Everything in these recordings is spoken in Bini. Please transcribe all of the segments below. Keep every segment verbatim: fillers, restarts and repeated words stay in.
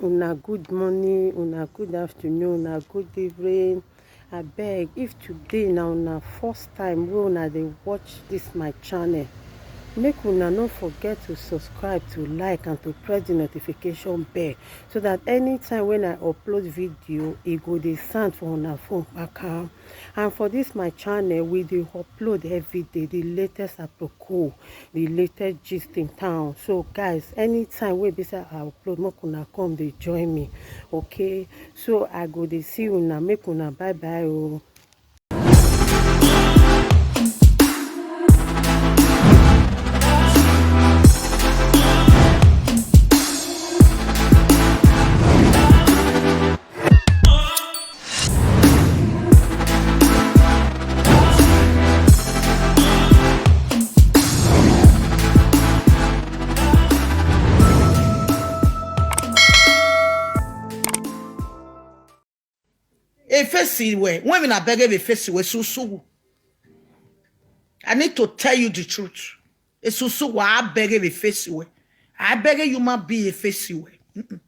Una good morning, una good afternoon, una good evening. Abeg, if today na una first time wey una dey watch this my channel, make una no forget to subscribe, to like, and to press the notification bell, so that anytime when I upload video, e go dey sound for una phone kpakpa. And for this my channel, we dey upload every day the latest aproko, the latest gist in town. So guys, anytime wey be say I upload, make una come dey join me, okay? So I go dey see una, make una bye bye o. Efesi wẹ, wẹ emwi na bẹghe vbe efesi wẹ, susu. I need to tell you the truth. Esusu wa a bẹghe vbe efesi wẹ. A bẹghe human being efesi wẹ. Mm-mm.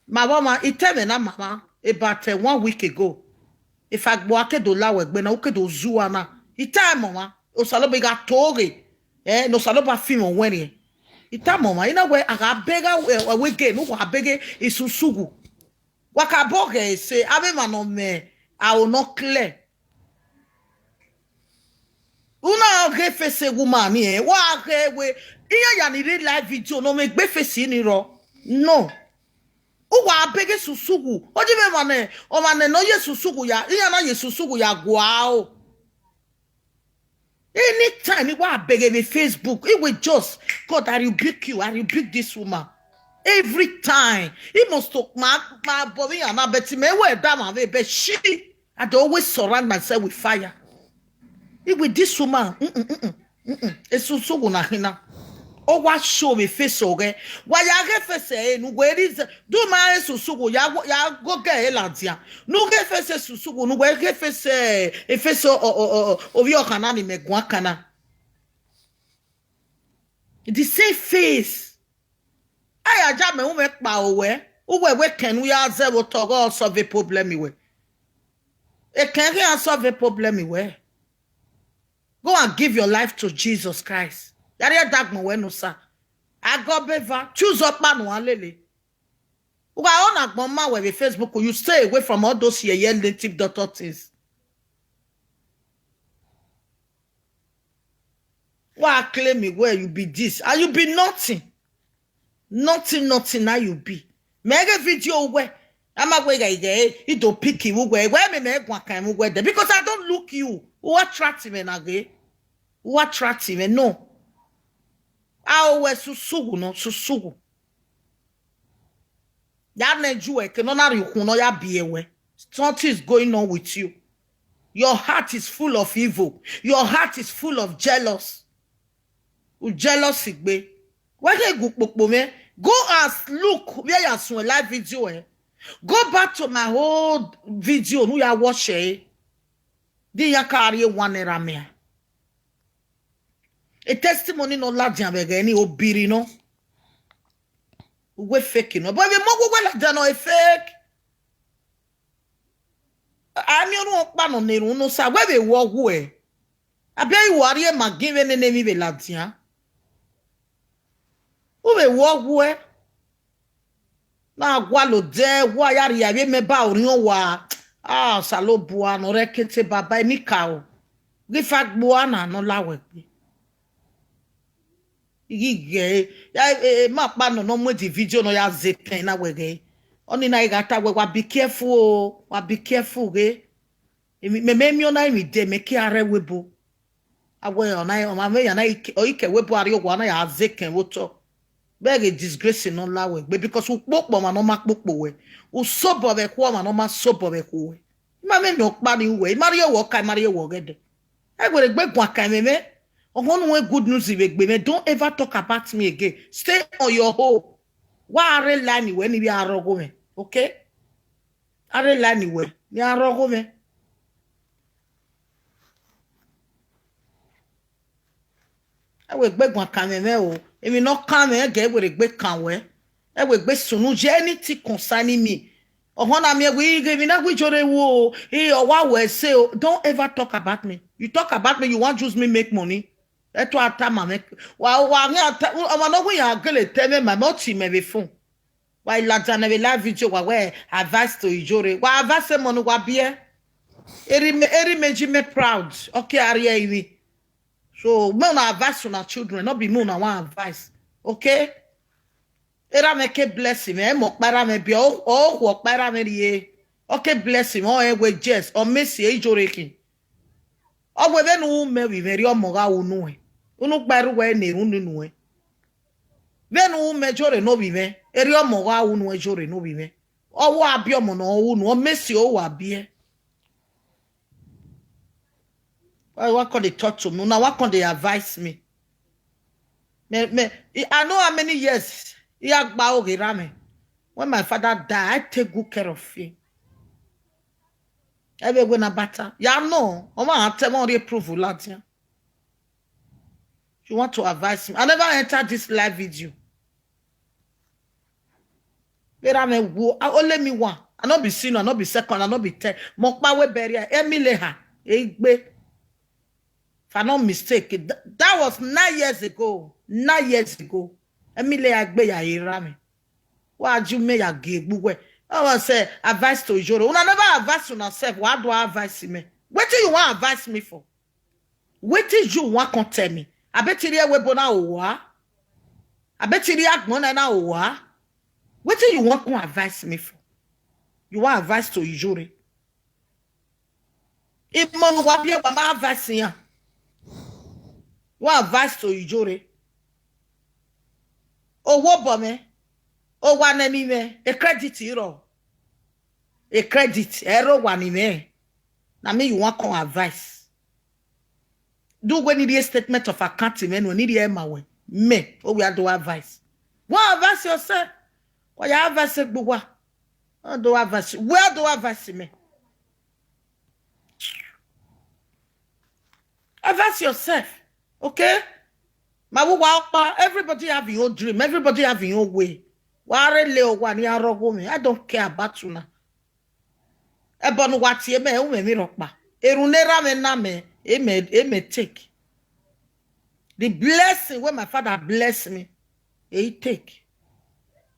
Ma vbe ọmwa, I tẹ mwẹ na mama about, eh, one week ago. Efagbo a ke do la wẹ gbe na, u ke do zu ua na. I ta mọ ọmwa, Osanobua gha to ghe, eh, ne Osanobua fi mwẹ ọwẹnrẹn. I ta mọ ọmwa, I na wẹ a gha bẹghe, eh, ẹwege ne uwa bẹghe isusu wu. Wa ka bọ ghẹ ẹse, avbe emwa ne ọ mwẹ aro ne ọ clear. Una ghe efesi woman ni, eh, wa ghe wẹ, iran ya ni rre live video ne ọ mwẹ egbe efesi ni rrọọ. No. Uwa bẹghe susu wu. Ọ ji mwẹ ọmwa nẹ, ọmwa nẹ ne ọ ye susu wu ya, iran na ye susu wu ya guaro. Anytime I wa bẹghe vbe Facebook, I will just, God, I rebuke you, I rebuke this woman. Every time. I must talk, ma, ma bọ vbe iran na, but mẹ wẹ da ma vbe, but she, I dey always surround myself with fire. I will this woman, mm-mm, mm-mm, mm-mm. Esusu wu na khin na. Ọ wa show vbe efesi ọghẹ. Wa ya ghe efesi ẹre ne uwẹ reason, do ma esusu wu ya go, ya go ghe ẹre ladian. Ne u ghe efesi esusu wu, ne uwẹ ghe efesi, efesi o, o, o, o, ovbi ọkhan na ni mẹ guan kan na. The same face. A ya ja mẹ ru mwẹ kpao wẹ, uwẹ wẹ ekẹn ne u ya zẹ vbe otọ ghe ọ solve problem wẹ. Ekẹn ghi a solve problem wẹ. Go and give your life to Jesus Christ. Ya rhie dagbọn wẹ ne Osa. A gọ be eva, choose ọkpa ne uwa lele. Uwa ọ na gbọn ma wẹ vbe Facebook, you stay away from all those yeye native doctor things. Wa claim me where you be this, and you be nothing. Nothing, nothing, now you be. Mẹ ghe video wẹ, a ma wẹ gha ighe, I do pick you wẹ, wẹ mẹ mẹ guan kan mu wẹ dẹ, because I don't look you. Who attract me na ghe? Who attract me? No. A o wẹ susu wu nọ, susu wu. Ya nẹ ju ẹre ke ne ọ na rhie ukhun ne ọ ya biẹ wẹ. Something is going on with you. Your heart is full of evil. Your heart is full of jealous. U jealous gbe. Wẹ khe gu kpokpo mwẹ. Go and look where you are suẹn live video, eh. Go back to my whole video ne u ya watch, eh. Di ya ka rhie one naira mẹ. A testimony nọ ladian vbe ẹghẹ ni, obiri nọ. Uwẹ fake nọ. But vbe mọ uwẹ ladian nọ, e fake. A miẹn orhunmwu ọkpa nọ ne erhunmwu ne Osa, wẹ vbe wọ wuẹ. Abẹ i wa rhie ma gin vbe nene emwi vbe ladian. U vbe wọ wuẹ. Na gualọ odẹ, wa ya rhie avbe mẹ ba orhiọn wa. Ah, Osanobua ne ọ rre ẹkete baba, enikaro. Ghi fa gbe ua na ne ọ la wẹ gbe. I ghi ghee, ya, e, e, ma kpa nọ ne ọ mu the video ne ọ ya zẹ ekẹn na wẹ ghee. Ọnii na i gha ta wẹ, wa be careful o, wa be careful ghe. Emwi, mẹ, mẹ miẹn ọna emwi dẹ, mẹ ke a rre ẹvbo ebo. A wẹ ọna, ọmwa mwẹ ya na, ọ i ke ẹvbo ebo a rrie owa na ya zẹ ekẹn vbe otọ. Vbe ghe disgrace ne ọ la wẹ gbe, because ukpokpo ọmwa ne ọ ma kpokpo wẹ, u sobọ vbe ẹkhuo ọmwa ne ọ ma sobọ vbe ẹkhuo wẹ. I ma mwẹ emwi ọkpa ni ruẹ, I ma rhie wẹ ọka, I ma rhie wẹ ọghẹdẹ. Ẹ wẹ rhe egbe guan kan ẹmwẹ mwẹ, ọghọ ne u mwẹ good news vbe egbe mwẹ, don't ever talk about me again. Stay on your own. Wa rre line wẹ ne I vbe a rrọọ ọghomwẹ, okay? A rre line wẹ ne I a rrọọ ọghomwẹ. Ẹ wẹ egbe guan kan mwẹ mwẹ o, emwi ne ọ kan mwẹ, ẹgẹ wẹ rhe egbe kan wẹ. Ẹ wẹ egbe sunu ye anything concerning me. Ọhọn na miẹn wẹ ighẹ emwi na wẹ Ijore ru o, e, ọ wa wẹ ẹse o. Don't ever talk about me. You talk about me, you wan use me make money. Ẹ to a tama mwẹ. Wa, wa ghi a ta, ọmwa ne ọ wẹ iran gele tẹ mwẹ ma, mẹ ọ tie mẹ vbe phone. Wa i ladian ne vbe live video, wa wẹ advice to Ijore. Wa advice emọ ne uwa biẹ. Erha mẹ, erha mẹ ji mẹ proud. Okay, a rhie ẹre emwi. So, me una advice una children, no be me una wan advice. Okay? Erha mwẹ ke bless mwẹ, emọ ọkpa erha mwẹ biẹ, ọ, ọ khu ọkpa erha mwẹ rrie. Ọ ke bless mwẹ, ọ rẹn wẹ yes, ọ mesi e Ijore khin. Ọ wẹ vbene u ru mẹ vbe mwẹ, erriọ ọmọ gha ru nuẹn. Unu gba erha uwẹ ne erhunmwu nuẹn. Vbene u ru mẹ Ijore ne ovbi mwẹ, erriọ ọmọ gha ru nuẹn Ijore ne ovbi mwẹ. Ọ wa biẹ ọmọ ne ọ ru nuẹn, ọ mesi ọ wa biẹ. Why you wan come dey talk to me? Una wan come dey advise me. Me, me, I, I know how many years I gba oghe erha mwẹ. When my father die, I take good care of him. Ẹ vbe wẹ ne a bata. Ya nọ, ọ ma tẹ mwẹ ọ rhie proof ladian. You want to advise me? I never enter this live video. Vbe erha mwẹ wo, a, only me one. I no be senior, I no be second, I no be ten. Mẹ ọkpa wẹ bẹrriẹ, Emile ha, egbe. If I no mistake, th-, that was nine years ago. Nine years ago. Emile ha egbe ya erha mwẹ. Wa ju mẹ ya gie egbe uwẹ. I was say advice to Ijore. Una never advise una self. Wa do advice me. Wetin you wan advise me for? Wetin you wan come tell me? I bet you webo na owa. I bet you agbọn na na owa. Wetin you wan come advise me for? You wan advice to Ijore? Imọ ne uwa biẹ wa ma advice iran. Wa advice to Ijore. Owa obọ mwẹ, owa nene mwẹ, e credit rrọọ. E credit, ẹ rre owa ne mwẹ. Na me you wan come advice. Do we need a statement of account me no need a ma we. Me, o we do advice. Wa advice yourself. Wa ya advice egbe uwa. Wa do advice. Where do advice me? Advice yourself. Okay? Ma wo wa ọkpa. Everybody have your own dream. Everybody have your own way. Wa rre le owa ni arọgho me. I don't care about you now. Ẹbọ ne uwa tie mẹ, u mwẹ emwi rhọkpa. Erhunmwu ne erha mwẹ na mẹ, e mẹ, e mẹ take. The blessing wey my father bless me, e take.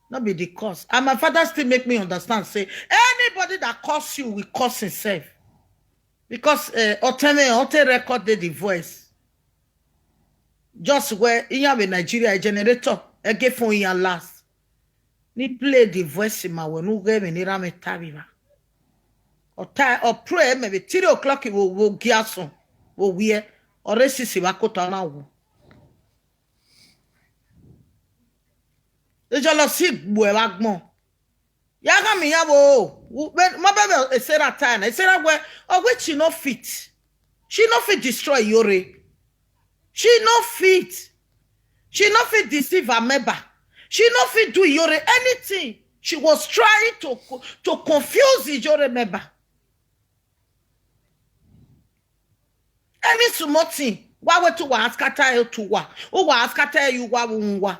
No be the curse. And my father still make me understand say anybody that curse you will curse himself. Because, eh, ọtẹn mwẹ, ọ te record the voice. Just where iyan vbe Nigeria, a generator, ẹ ghe phone iyan last. Ni play the voice ma wẹ ne u ghẹ emwi ne erha mwẹ ta vbe evba. Ọ ta, ọ pray mẹ vbe three o'clock vbe, vbe ogiasọn, vbe owiẹ, ọ rre sisi vbe akota na wu. Ejọlọ si gbuẹ vbe agbọn. Ya gha miẹn iran vbo, u-, vbe, ma bẹbẹ Esera ta na, Esera wẹ, ọ wẹ she no fit. She no fit destroy Iyore. She no fit. She no fit deceive her member. She no fit do Iyore anything. She was trying to co-, to confuse Iyore member. Any small thing, wa wẹ te uwa scatter ẹre to uwa, uwa scatter ẹre ye uwa vbe uhunmwu uwa.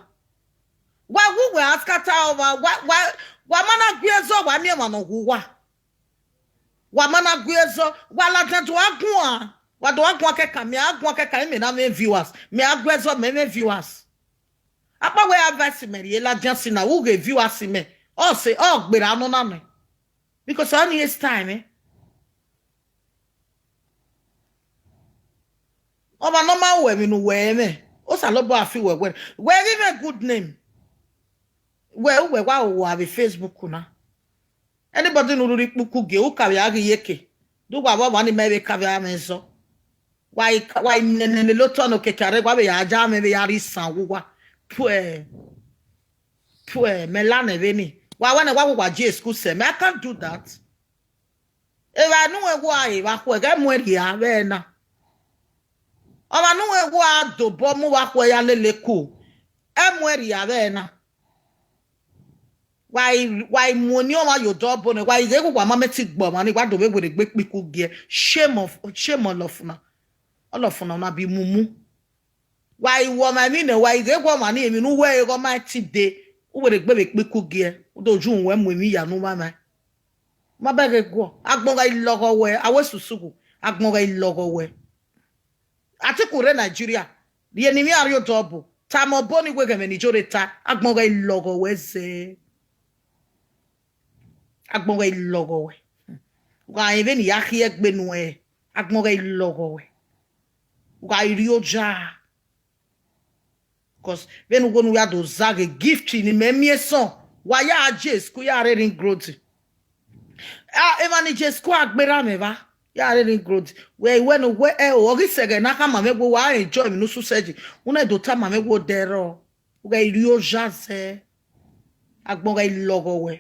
Wa wu uwẹ scatter ọmwa, wa, wa, wa ma na gui ẹzọ, wa miẹn ọmwa ne ọ wu uwa. Wa ma na gui ẹzọ, wa ladian do a guan, wa do a guan kẹkan, mẹ a guan kẹkan, imẹ na mwẹ viewers, mẹ a gu ẹzọ, mẹ mwẹ viewers. Akpawẹ advice mẹ rhie ladian si na, u ghe viewers mẹ, ọ sẹ, ọ gberra nọ na nẹ. Because ọni e style mẹ. Ọmwa ne ọ ma ru ẹmwẹ ne uwẹ ẹmwẹ, Osanobua fi uwẹ wẹ, wẹ ghi mwẹ good name. Wẹ, uwẹ wa ru uwa vbe Facebook na. Anybody ne u rhirhi kpuku gie, u ka vbe a ghi ye eke. Do uwa vbe ọmwa ni ma vbe ka vbe a mwẹ zọ. Wa i ka, wa i nene lele otọ ne okiekie rre, wa vbe ya ja mwẹ vbe ya rhie isan wu uwa. Puẹ, puẹ, mẹ la nẹ vbene. Wa wẹ nẹ wa vbe uwa je school sẹ mẹ, I can't do that. Evba ne uwẹ wa re vbe akhuẹ, ghẹ muẹn rhia vbe ẹre na. Ọmwa ne uwẹ wa dobọ mu vbe akhuẹ ya lele ku, ẹ muẹn rhia vbe ẹre na. Wa i, wa i mu eni ọmwa ye odọ ọbo nẹ, wa i ghe wa ma mẹ ti gbe ọmwa ni, wa do vbe werriegbe kpiku giẹ. Shame of, shame ọlọfuna. Ọlọfuna, una be mumu. Wa i ru ọmwa emwi nẹ, wa i ghe wa ọmwa ni emwi ne uwẹ ẹre ghe ọ ma ti dee. U wẹ rhe gbe vbe ekpiko giẹ, u do ju wẹ mu emwi ya ne u mwamwa. Ma bẹghe guọ, agbọn gha i lọghọ wẹ, a wẹ susughu, agbọn gha i lọghọ wẹ. Atiku rre Nigeria, rhie ne imẹ a rrie odọ ọbo, tama ọbo ni wẹ ghẹ ẹmwẹ ne Ijo rre ta, agbọn gha i lọghọ wẹ zẹ. Agbọn gha i lọghọ wẹ. U gha rẹn vbene I ya khiẹ egbe nuẹn, agbọn gha i lọghọ wẹ. U gha i rri oja. Because vbene uwu ne u ya do zaghe gift ne imẹ miẹn sọn, wa ya je school ya rre ring road. Ah, emwa ni je school a gberra mwẹ evba, ya rre ring road. Wẹ iwẹ ne uwẹ ẹo, ọ ghi sẹ ẹghẹ ne a khama mwẹ wẹ wa enjoy emwi ne u susẹ yi, u na do tama mwẹ wẹ odẹ rrọọ. U ghẹ i rri oja zẹ, agbọn gha i lọghọ wẹ.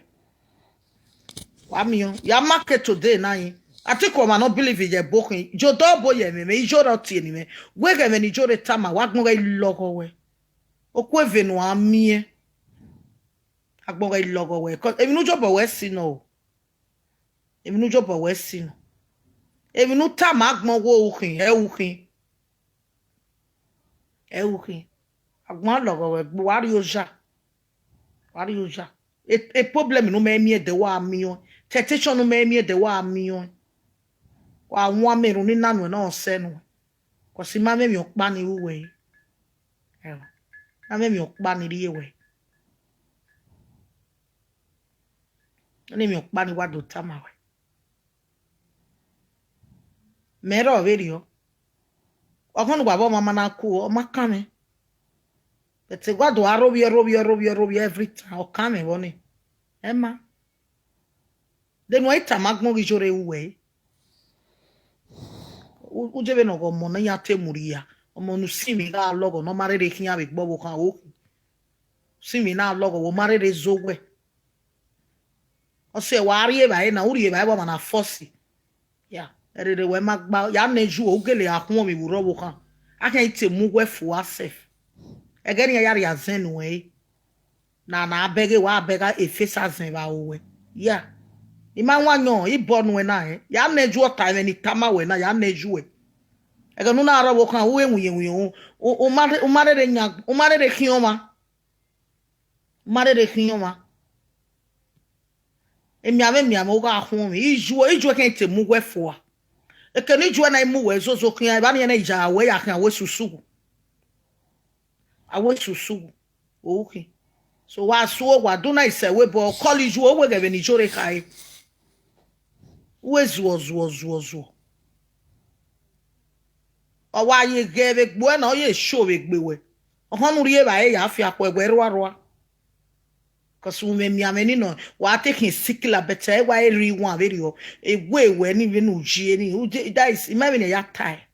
Wa miẹn, ya market today na yin. Atiku ọmwa ne ọ believe ye ẹbokhin, je odọ ọbo ye ẹmwẹ mwẹ, Ijo rre ọ tie ne imẹ. Wẹ ghẹ ẹmwẹ ne Ijo rre tama wẹ, agbọn gha i lọghọ wẹ. Okuo eve ne uwa miẹn, agbọn gha i lọghọ wẹ. 'Cause emwi ne u jobọ wẹ si nọ o. Emwi ne u jobọ wẹ si nọ. Emwi ne u tama agbọn wẹ u khin, ẹ u khin. Ẹ u khin. Agbọn lọghọ wẹ, gbe wa rri oja. Wa rri oja. E, e problem ne u mẹ miẹn dẹ wa miẹn. Temptation ne u mẹ miẹn dẹ wa miẹn. Wa wan amẹ erhunmwu ne I na nuẹn ne ọ sẹ nuẹn. 'Cause I ma mwẹ emwi ọkpa ni ru wẹ. Ẹo. I ma mwẹ emwi ọkpa ni rhie wẹ. Ọnii emwi ọkpa ni wa do tama wẹ. Mẹ rrọọ vberriọ. Ọghọn ne uwa vbe ọmwa ma na ku, ọ ma kan mwẹ. But I wa do a rhovbiẹ, rhovbiẹ, rhovbiẹ, rhovbiẹ every time, ọ kan mwẹ vbọ nii. Ẹ ma. De ne uwa i tama agbọn ghi Ijo rre ru wẹ. U, u je vbene ọ ghe ọmọ ne iran te mu rhia, ọmọ ne usinmwi gha lọghọ ne ọ ma rherhe khian vbe egbe ọvbokhan, u khin. Usinmwi na lọghọ, wẹ ọ ma rherhe zẹ owẹ. Ọ sẹ wa rri evbare na, u rri evbare vbe ọmwa na force. Ya, ẹrherhe wẹ ma gba, ya nẹ yu, u gele a khuọnmwi vbe urrọ ọvbokhan. A khian i te mu uwẹ fua sef. Ẹghẹ ne iran ya rhie azẹn nuẹn re. Na, na bẹghe wa bẹghe efesa azẹn vbe aro wẹ. Ya. I ma wan yọn, I bọ nuẹn na rẹn. Ya nẹ yu ọta ẹmwẹ ne I tama wẹ na, ya nẹ yu ẹ. Ẹghẹ ne u na rre ọvbokhan, u he winna winna, u, u, u ma rhe, u ma rherhe yan, u ma rherhe khian ọmwa. U ma rherhe khian ọmwa. Emianmwẹ, emianmwẹ, u gha khuọnmwi. Ijuẹ, ijuẹ khian te mu uwẹ fua. Eke ne ijuẹ na i mu uwẹ zozo khian, evba ni ẹnẹ ya wẹ ya khian, a wẹ susughu. A wẹ susughu. Okhi. So wa suo, wa do na isẹ wẹ, but ọ kọlọ ijuẹ, u wẹ ghẹ vbene Ijo rre khare. U wẹ zuọ, zuọ, zuọ, zuọ. Ọ wa ye ghẹ vbe egbe uẹ na, ọ ye sho vbe egbe wẹ. Ọhọn ne u rri evbare ya fi akhuẹ wẹ rua rua. 'Cause u mwẹ emianmwẹ ni nọ, wa te khian sikila, but ẹ wa rri wan vberriọ, ewe wẹ ni vbene u ye ni, u de, that is, I ma vbene ya tae.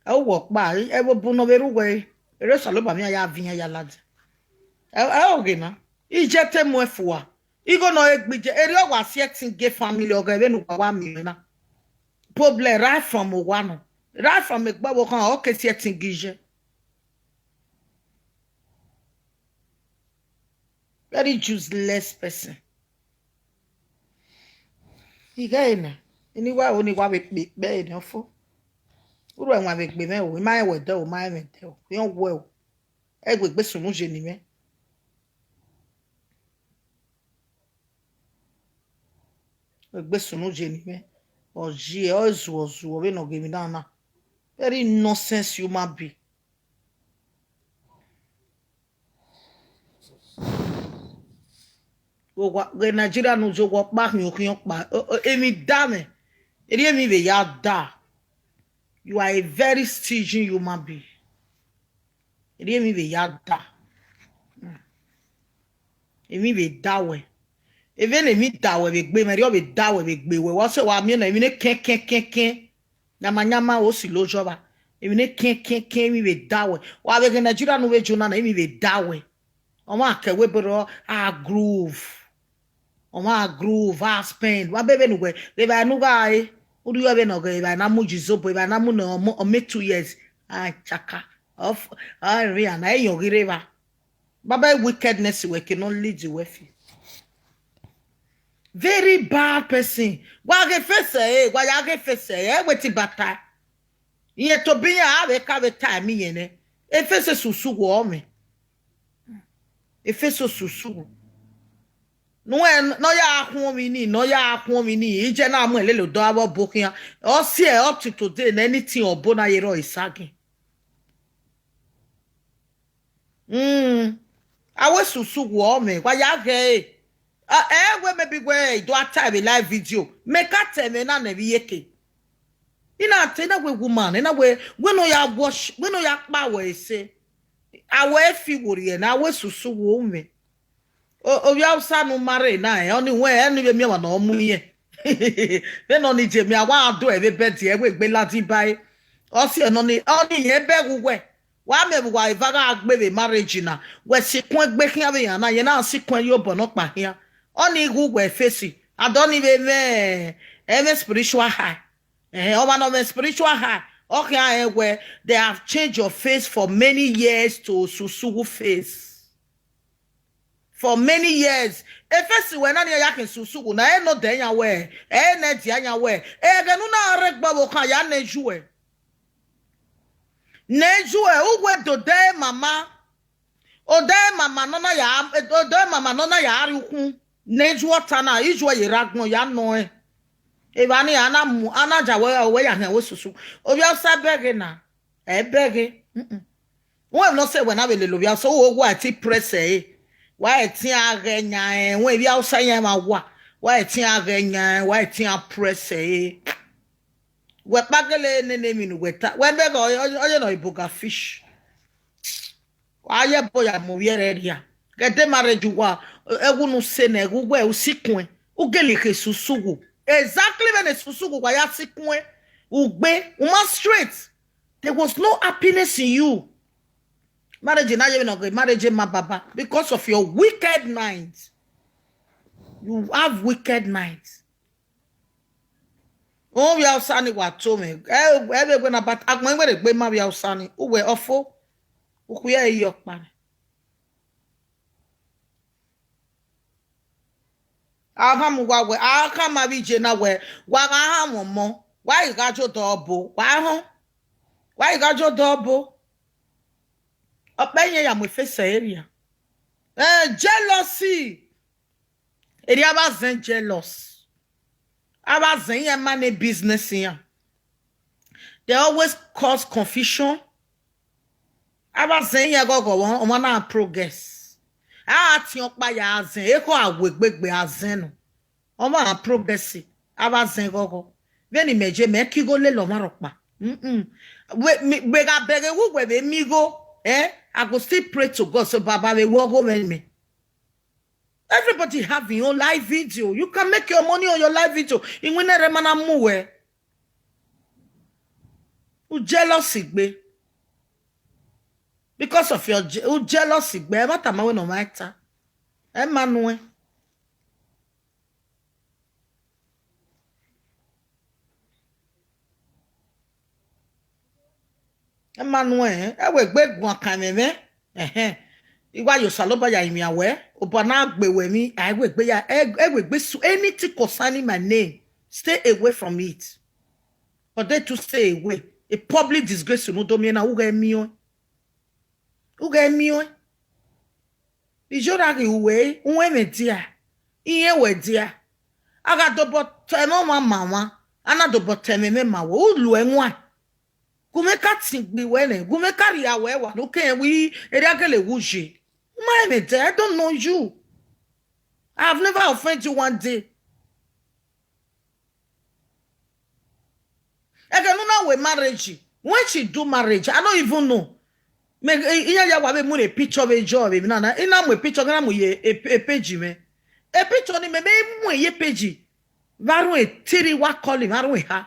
Ẹ, uwẹ ọkpa, ẹvbo bu ne ọ vbe rre uwẹ, erha Osanobua mwẹ iran ya viọ iran ya ladian. Ẹ, ẹ, ọghe na, Ijo te mu ẹn fua. Igho ne ọ re gbe Ijo, erriọ wa si ẹtin gie family, ọghẹ vbene uwa wa miẹn mwẹ na. Problem right from owa nọ. Right from egbe ọvbokhan, ọ ke si ẹtin gie Ijo. Very useless person. Ighẹ na, ini wa ro ni wa vbe kpe ikpẹ ne ọ fo. U rhuẹ wan vbe egbe mwẹ o, I ma rẹn wẹ dẹ o, I ma rẹn mwẹ dẹ o, rhiọn wẹ o. Ẹ wẹ egbe sunu ye ne imẹ. Egbe sunu ye ne imẹ. Ọ ye, ọ zuọ zuọ vbene ọ ghe emwi na na. Very nonsense human being. Owa, ghe Nigeria ne u ye owa ọkpa khian okhian ọkpa, o, o, emwi da mwẹ, erriọ emwi vbe ya da. You are a very stingy human being. Erriọ emwi vbe ya da. Emwi vbe da wẹ. Evbene emwi da wẹ vbe egbe mwẹ, erriọ vbe da wẹ vbe egbe wẹ. Wa sẹ wa miẹn na, emwi ne kẹn, kẹn, kẹn, kẹn. Nyama, nyama, o si lojọ vba. Emwi ne kẹn, kẹn, kẹn, emwi vbe da wẹ. Wa vbe ghe Nigeria ne u vbe jo na na, emwi vbe da wẹ. Ọmwa kẹ wẹ bro, a groove. Ọmwa a groove, a spend. Wa bẹbẹ ne uwẹ, evbare ne u gha re, u rhie vbene ọ ghe evbare na mu yi zobo, evbare na mu ne ọmọ, ọmọ two years. A chaka. Of, a rhie ana, e yọn ghi rre evba. Baba wickedness wẹ ke nọ lead wẹ fi. Very bad person. Wa ghe face ẹre, wa ya ghe face ẹre, ẹ wẹ te I ba tae. Irẹn tobọ iran a vbe ka vbe tae ma irẹn nẹ. Efese susu wọ mwẹ. Efese susu wọ. Ne ọ ya khuọnmwi nii, ne ọ ya khuọnmwi nii, iye na mu ẹn lele odọ avbe ọbo khian. Ọ si ẹre up to today ne anything ọbo na ye rrọọ esagiẹn. Mm. A wẹ susu wọ mwẹ, wa ya ghẹ ẹre. Ẹ wẹ maybe wẹ I do a tae vbe live video. Mẹ ka ta ẹmwẹ na nẹ vbe iyeke. I na te, I na wẹ woman, I na wẹ, wẹ ne ọ ya wash, wẹ ne ọ ya kpa wẹ ese. A wẹ fi wo rrie na, a wẹ susu wọ mwẹ. Ovbi Hausa ne u ma rre na, ọnii wẹ, ẹni vbe miẹn ọmwa ne ọ mu irẹn. Vbene ọnii je miẹn, a wa do ẹre vbe bed, ẹ wẹ egbe ladian ba ẹre. Ọ si ẹre ne ọnii, ọnii irẹn bẹghe uwẹ. Wa miẹn vbe uwa eva gha gbe vbe marriage na, wẹ sikun egbe khian vbe iran na, yẹn na sikun ẹre ye obọ nọkpa khian. Ọnii ghe uwẹ face, and ọnii vbe mwẹ ẹmwẹ spiritual high. Ẹhẹn, ọmwa ne ọ mwẹ spiritual high, ọ khian rẹn wẹ they have changed your face for many years to susu face. For many years. Efesi wẹ na ni ya khin susu na, ẹ nọ dẹ yan wẹ, ẹ nẹ dia yan wẹ, ẹghẹ ne u na rre egbe ọvbokhan ya nẹ ju ẹ. Nẹ ju ẹ, uwẹ do dẹ mama. Odẹ mama nọ na ya, odẹ mama nọ na ya rrie ukhun. Nẹ ju ọta na, iju ẹ ye rre agbọn ya nọ ẹ. Evba ni a na mu, a na ja wẹ, wẹ ya khian wẹ susu. Ovbi Hausa bẹghe na, ẹ bẹghe. Mm-mm. Wẹ nọ sẹ wẹ na vbe lele ovbi Hausa, wo wa ẹtin press ẹre. Wa ẹtin a ghẹ yan ẹn, wẹ ivbi Hausa yan ma wa. Wa ẹtin a ghẹ yan ẹn, wa ẹtin a press ẹre. Wẹ kpa gele nene emwi ne uwẹ ta. Wẹ bẹghe ọ, ọ, ọ ye nọ iboga fish. Wa ye ẹbọ ya mu ovbi ẹre rria. Ghẹ de marriage uwa, ẹwu ne u sẹ nẹ, ẹghẹ uwẹ u sikun, u gele khe susu wu. Exactly vbene susu wu wa ya sikun, u gbe, u ma straight. There was no happiness in you. Marriage na ye vbene ọ ghe marriage ma baba because of your wicked mind. You have wicked mind. Ovbi Hausa ni wa to mwẹ. Ẹ, ẹ vbe wẹ na, but agbọn iwẹrẹ gbe ma ovbi Hausa ni. Uwẹ ọfo. Ukhu ẹre ye ọkpa nẹ. A khama uwa wẹ, a khama vbe iye na wẹ, wa gha hama ọmọ, wa i gha jodọ ọbo, wa họn. Wa i gha jodọ ọbo. Ọkpa ẹre ya mu efesa ẹre rria. Eh, jealousy. Erriọ avbe azẹn jealous. Avbe azẹn iran ma ne business iran. They always cause confusion. Avbe azẹn iran ghọghọ, ọmwa na progress. A tiẹn ọkpa ya azẹn, ekhọe a wu egbe gbe azẹn nọ. Ọmwa na progress, avbe azẹn ghọghọ. Vbene imẹ ye, mẹ ke igho lele ọmwa rhọkpa. Mm-mm. Wẹ, mi, wẹ gha bẹghe vbe uwẹ vbe miẹn igho, eh, I go still pray to God, so Baba vbe wẹ ọghomwẹ mẹ. Everybody have your own live video. You can make your money on your live video. Iwinna rẹ ma na mu wẹ. U jealous gbe. Because of your je-, u jealous gbe. Ẹ ma tama wẹ ne ọ ma ta. Ẹ ma nuẹn. Ẹ ma nuẹn, ẹ wẹ egbe guan kan ẹmwẹ mwẹ. Ẹhẹn. I wa ye Osanobua ya rinmwian wẹ, obọ na gbe wẹ emwi, a i wẹ egbe ya, ẹ, ẹ wẹ egbe su, anything concerning my name, stay away from it. But they to stay away. A public disgrace ne u do miẹn na, u ghẹ miẹn ọẹn. U ghẹ miẹn ọẹn. Iyora ghi ru wẹ, u ru ẹmwẹ dia, irẹn wẹ dia. A gha dobọ ta ẹmwẹ ọmwa ma mwa, a na dobọ ta ẹmwẹ mwẹ ma wẹ, u lu ẹwaẹn. Gu mwẹ ka tin gbe wẹ nẹ, gu mwẹ ka rhia wẹ wa, ne u kẹ rẹn wẹ erriọ a gele wu ye. U ma rẹn mwẹ dia, I don't know you. I have never offend you one day. Ẹghẹ ne u na wẹ marriage, when she do marriage, I don't even know. Mẹ, i, iran ya wa vbe mu ne picture vbe jọ vbe emwi na na, I na mu picture, I na mu ye e, e page mwẹ. E picture ni mẹ, mẹ mu ye page. Vbe arun etiri wa call him, vbe arun eha.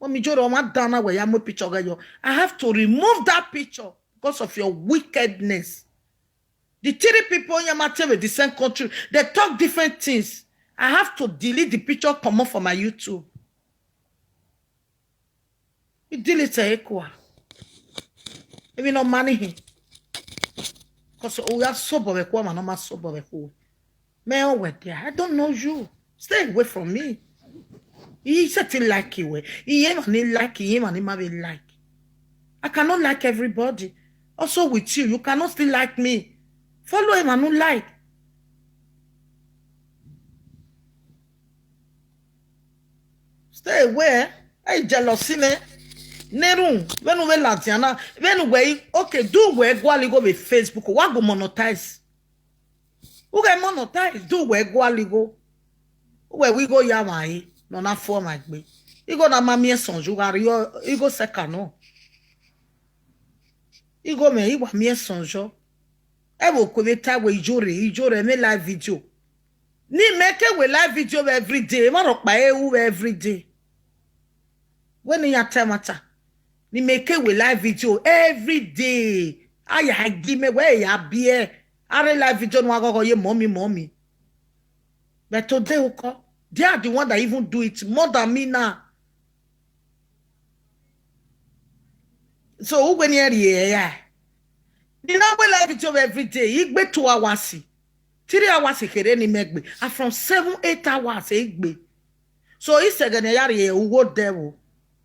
Wẹ mi joro ọmwa dan na wẹ ya mu picture ghẹ yọ. I have to remove that picture because of your wickedness. The three people in Yamate with the same country, they talk different things. I have to delete the picture, comot for my YouTube. I delete it, ekua. Even no money him. Because we are sober, we are sober, we are. Man, oh, where there? I don't know you. Stay away from me. I sẹtin like wẹ. I ye emwa ne I like, I ye emwa ne I ma vbe like. I cannot like everybody. Also with you, you cannot still like me. Follow emwa ne u like. Stay away. Ẹ i jealousy mwẹ. Ne erhunmwu, vbene u vbe ladian na, vbene uwẹ i, okay, do uwẹ gualọ igho vbe Facebook, wa gu monetize. U ghẹ monetize, do uwẹ gualọ igho. Uwẹ wẹ igho ya mwa re, ne ọ na fo ọmwa egbe. Igho na ma miẹn sọn yọ, u gha rrie igho sẹka nọ. Igho mwẹ, I wa miẹn sọn yọ. Ẹ vbe okue vbe ta wẹ, Iyore, Iyore, mwẹ live video. Ne imẹ ke wẹ live video vbe everyday, emwa rhọkpa ru vbe everyday. Wẹ ne iran ta ẹmwata, ne imẹ ke wẹ live video everyday. A ya gie mẹ wẹ ya biẹ. A rre live video ne uwa ghọghọ ye mommy, mommy. But today, Uko, they are the one that even do it more than me now. So, uwẹ ne I rhie ẹre ra? Ne I na wẹ live video everyday, I gbe two hours. Three hours kherhe ne imẹ gbe. A from seven, eight hours I gbe. So, I sẹ ẹghẹ ne I ya rhie ugho dẹ vbo.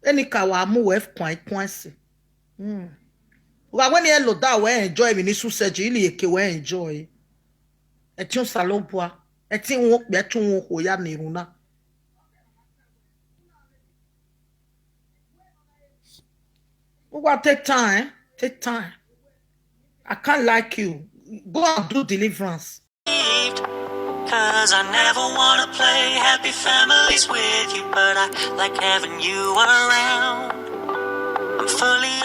Enikaro wa mu wẹ kuan ikuan ẹse. Hmm. U gha wẹ ne I loda wẹ enjoy emwi ne I suse ji, I rhie eke wẹ enjoy. Ẹtin Osanobua, ẹtin uhunmwu okpia, ẹtin uhunmwu okhuo ya ne erhunmwu na. Uwa take time, take time. I can't like you. Go and do deliverance. Cause I never wanna play happy families with you, but I like having you around. I'm fully